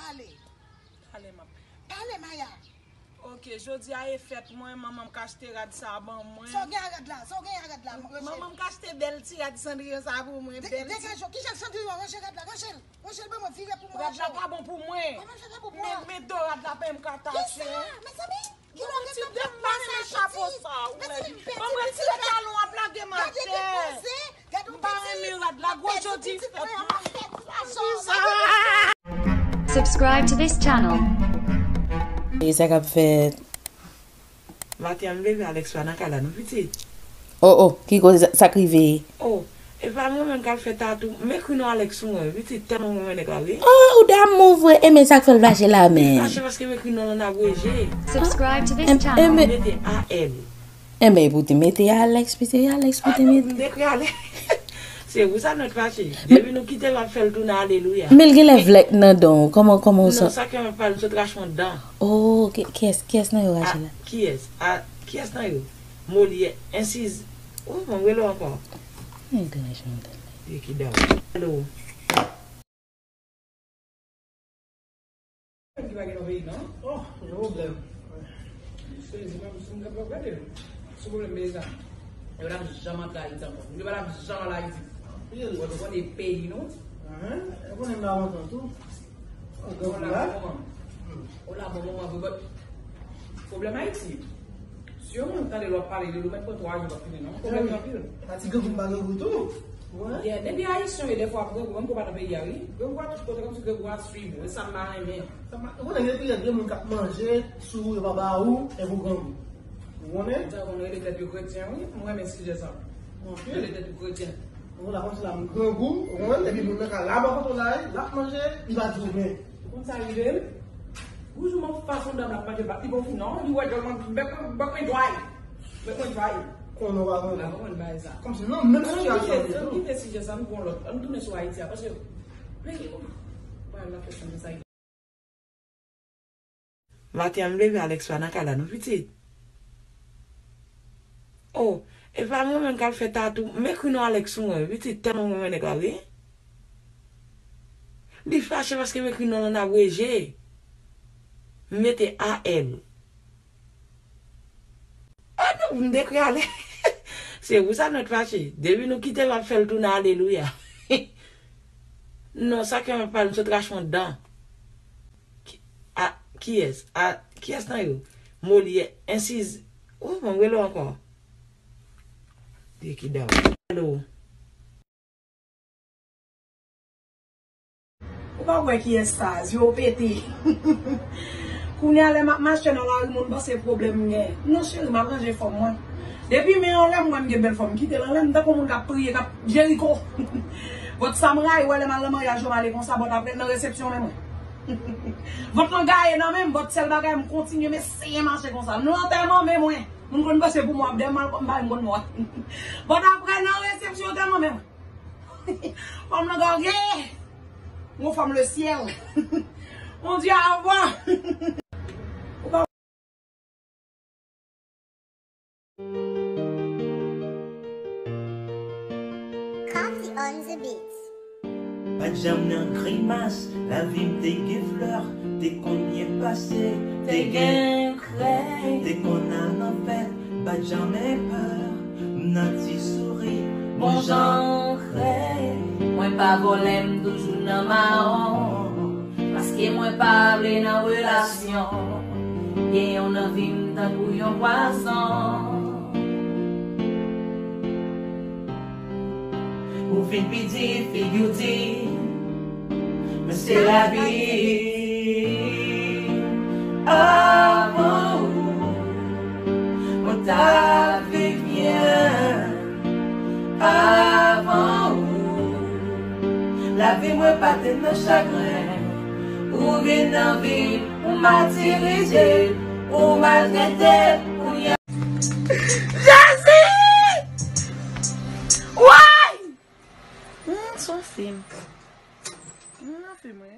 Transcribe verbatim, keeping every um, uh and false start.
Pale. Pale, m ap. Pale, Maya. Ok, jodi a e fèt mwen, manman m ka achte rad sa a ban mwen. Sa w gen a rad la? Sa w gen a rad la? Manman m ka achte bèl ti rad Cendrillon sa a pou mwen, bèl ti. Degaje w. Kijan Cendrillon? Ranje rad la, ranje l. Ranje l ban mwen, vire pou mwen. Rad la pa bon pou mwen. Kòman sa pa bon pou mwen? Men, men do rad la pa m ka tache. Kisa? Mezanmi, kilè w gen tèt pa renmen chapo sa a, ou wè. Mezanmi, m pèdi pitit la. Ban m retire talon ap lage m atè. Gade depoze. M pa renmen rad la, gwo jodi fèt mwen. Subscribe to this channel. E sa k ap fèt? Maten an m leve, Alex pa nan kay la non, pitit. Oh, oh, ki koze sa, sa k rive? Oh, e pa mwen menm k al fè tatou. M ekri non Alex sou mwen, pitit, tèlman mwen renmen nèg la, wi. Oh, ou damou vre. E men sa k fè l fache la, men. Li fache paske m ekri non l an abreje. Subscribe to this channel. M mete A L. Enben, pou te mete Alex, pite Alex, pou te mete. M te krale. Se pou sa nou t fache. Depi nou kite l, m ap fè l tounen alelouya. Men l genlè vlèk nan dan w. Kòman, kòman w san? Non, sa k fè m ap pale, m sot rache yon dan. Oh, ki, kiyès, kiyès nan yo rache la? Kiyès? A, kiyès nan yo? Molyè, ensiz. Oh, mwen rele w ankò. Men te rache yon dan. Ye ki dan w. Alo. Ki pa gen nan peyi, non? Oh, gen pwoblèm. Sezi, pa m sou m kapab gade. Sou pwoblèm peyi sa. Yo pa t ap janm antre Ayiti ankò. Yo pa t ap janm al Ayiti. Anpil. Bon, nou konnen peyi nou. Ahan. Yo konnen m la lontan tou. Oh, grangou la. Ou la bon moman vre, but pwoblèm Ayiti. Si yon moun tande lè w ap pale de l, ou mèt pran twa jou pa fini, non? Pwoblèm yo anpil. Pati grangou m pa grangou tou. Yeah, depi Ayisyen yo, dèfwa grangou, menm ke w pa nan peyi a, wi. Grangou a tout kote, kòmsi grangou a swiv ou, e sa m pa renmen. Ou konnen gen peryòd gen moun k ap manje sou ou, yo pa ba ou, epi ou grangou. Ou konnen? Sa konn rele tèt yo kretyen, wi. M renmen sijè sa. Rele tèt yo kretyen. Ou la kòmsi la m grangou, ou konprann? Epi moun nan ka la bò kote w la, l ap manje, li pa di w men. Ou konn sa rive m? Yon jou m ap fason dam la manje bat li bon fi non, li wè dòl mwen bèk mwen bèk mwen dway. Bèk mwen dway. Konnen w pa konnen. Ou pa konprann bagay sa. Kòmsi nan menm sitiyasyon li tou. Kite sijè sa, nou pran lòt. Ann tounen sou Ayiti a, paske peyi, oh, bagay la fè sanble sa. Maten an m leve, Alex pa nan kay la non, pitit. Oh, e pa mwen menm k al fè tatou. M ekri non Alex sou mwen, pitit, tèlman mwen renmen nèg la, wi. Li fache paske m ekri non l an abreje. M mete A L. Ah non, m te krale. Se pou sa nou t fache. Depi nou kite l, m ap fè l tounen alelouya. Non, sa k fè m ap pale, m sot rache yon dan. Ki, a, kiyès? A, kiyès nan yo? Molyè, ensiz. Ou, mwen rele w ankò. Di ki dan. Alo. Ou pa wè kiyès sa, zye w pete. Kounye a lè m ap mache nan lari, moun panse pwoblèm m gen. Non cheri, m ap ranje fòm mwen. Depi men anlè m, m wè m gen bèl fòm, m kite l anlè m, m tankou moun k ap priye, k ap Jeriko. Bòt sa m rayi wè lè m al nan maryaj yo m ale konsa, bòt apre nan resepsyon men mwen. Vant lan gaye nan men m, bòt sèl bagay m kontinye m eseye mache konsa. Nan lantèman men mwen, moun konn panse pou mwen ap dèyè m al m pale m konn mò. Bòt apre nan resepsyon tèlman men mwen. Fanm nan gòge. Yon fanm le syèl. Bondye avan. Coffee on the beat. Pa t janm nan grimas, lavi m te gen flè, te konn byen pase, te gen krèy, te konn al nan fèt, pa t janm pè, m nan ti souri, bon jan krèy. Mwen pa vòlè, m toujou nan mawon, paske mwen pa vle nan relasyon. Gen yon nan vi m tankou yon pwazon. Ou vin pi di, figi w di, men se lavi. Avan ou, mwen t ap viv byen. Avan ou, lavi mwen pa te nan chagren. Ou vin nan vi m, ou mal dirije, ou maltrete, kounye a. Jezi! Woy! Hmm, se yon fim. Hmm, fim, wi.